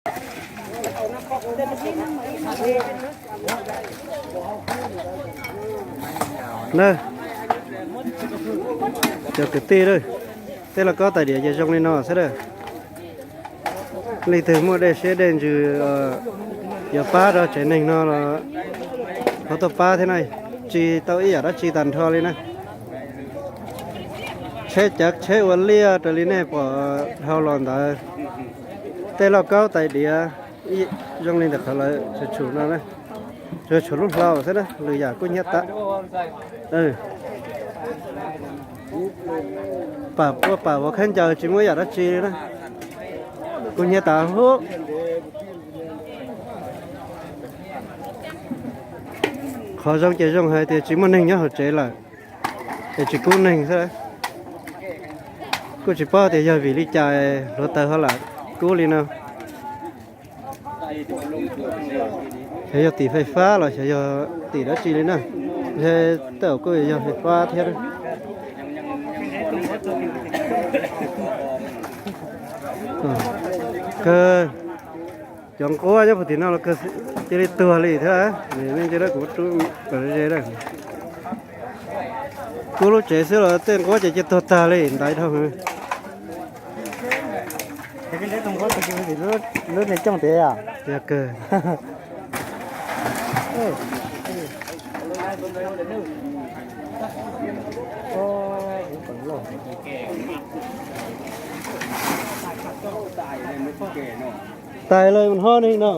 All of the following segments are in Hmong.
Na, cov kwv tij, tej lauj kaub tais diav ces zoo li no xwb na. Leej twg muaj dej siab dej ntsws yuav pab rau tsev neeg no los ho tuaj pab thiab na, tsis tau ib yam dab tsi tag nrho li na. Tsheb cav tsheb ua liaj raws li nej pom dhau los ntawd. Tej lauj kaub tais diav zoo li ntawm qhov lawv tshum tshum no na, tsuas tshuav lub hlau xwb na, lwm yam kuj hnyiab tas. Pam ua pam vov khaub ncaws tsis muaj yam dab tsi li na, kuj hnyiab tas huv. Qhov zoo ces zoo hais tias tsis muaj neeg nyob hauv tsev lawm, es tsis kub neeg xwb. Kuj tsis paub tias yog vim li cas hluav taws ho lam kub li no. Xyov yog tim fais fab los xyov yog tim dab tsi li na. Tej zaum kuj yog fais fab thiab. Kawg, cov nquab nyob puag tim no los kawg cia li tuag li thiab. Nej ntsia kuv muab rub kom ze na. Kub lub tsev xwb los tej nquab ces cia tuag tag li ntaiv dhau. Lub niag cooj tiag. Yog kawg. Tais lawm ho neeg no.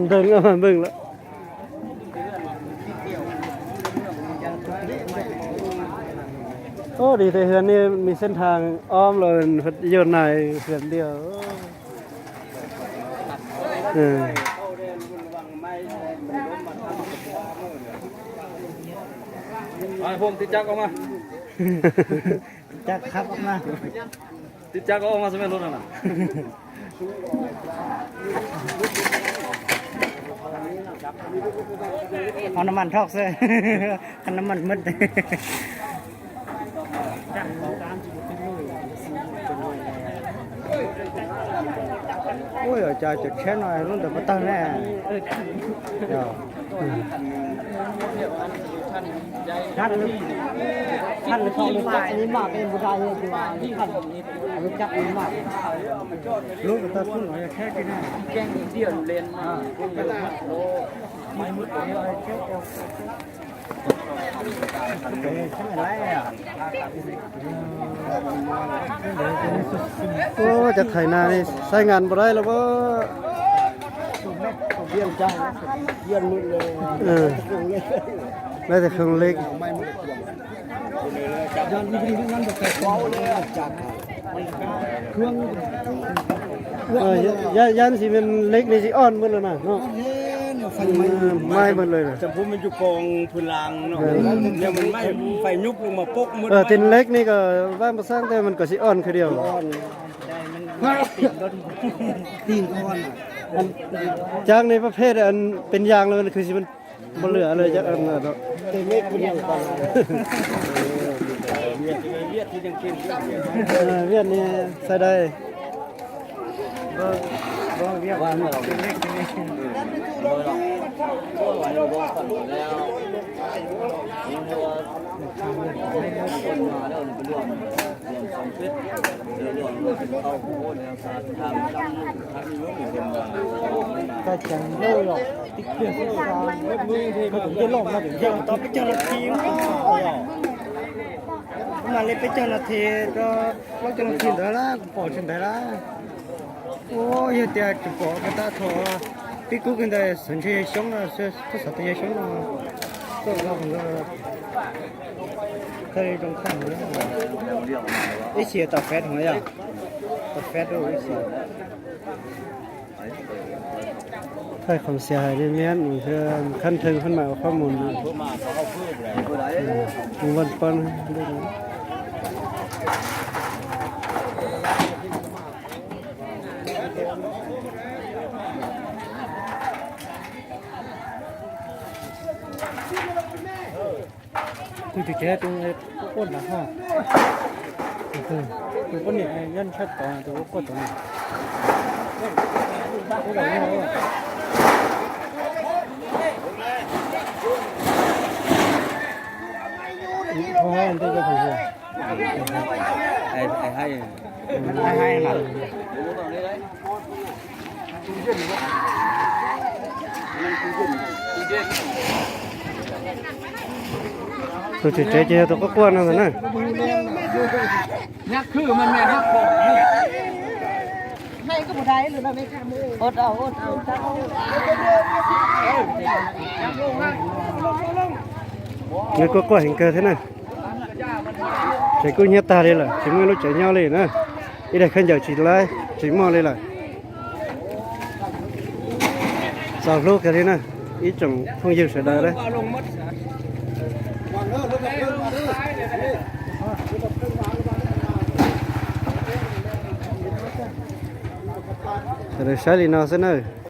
Nteeg mas npeeg lawm. Ub, đi từ Hương đi, mình xin hàng ôm rồi vô này Hương đi. Hôm tiếp chắc không à? Chắc khắp mà. Twb cab koj ua mas xwb mas lub no na. Ho nab mas thoj xwb, ho nab mas mab. Ua cas cov tsheb no lub ntawd puas tawg ne? Lub ntawd tau xub no yog tsheb tsis ne? Ua cas thaim na saib ngan npaum dab los. Lawv tias không lệch. Yam si men lek ne si on maj lawm na no. Maj maj lawm na. Tin lek ne ko vaj npab xab tej mas kom si on khwv diam. Cab ne pab phem pes yas los khwv si npaum lwm lawm. Viaj ne xais dais. Tsis tau ceev loj los tib pliag xwb, koj tus ncej loj no tus ncej tau peb caug nas this, kuv mam li peb caug nas this rau plaub caug nas this ntawd lawm kuv pom tsis ntev lawm. Ua yog tias tsis pom kiag tab thaum pib kub kiag ntawd xyov ntshe yog xyoob no, tub xov tias yog xyoob no tuaj los. Thawj li zoo khaj ib xyem tau fed heev yom, tau fed ib xyem. Thaij qhov xia hais li miab, khab nthee khab mam ua qhob mus, vaj pab. Tus tsev tus quaj quaj ntawd ho. Tus poj niam nyob sab tod, tus quaj quaj tod na. Tus tsev ces yog tus quaj quaj no ntag na. Nws kuj quaj heev kawg thiab na. Tsev kuj hnyiab tag li lawm, tsis muaj ib lub tsev nyob li na. Ib daim khaub ncaws tsis laib, tsis muaj li lawm. Txaus hlub kawg li na, ib tsoom phooj ywg sawv daws na. Sawv daws saib li no xwb na.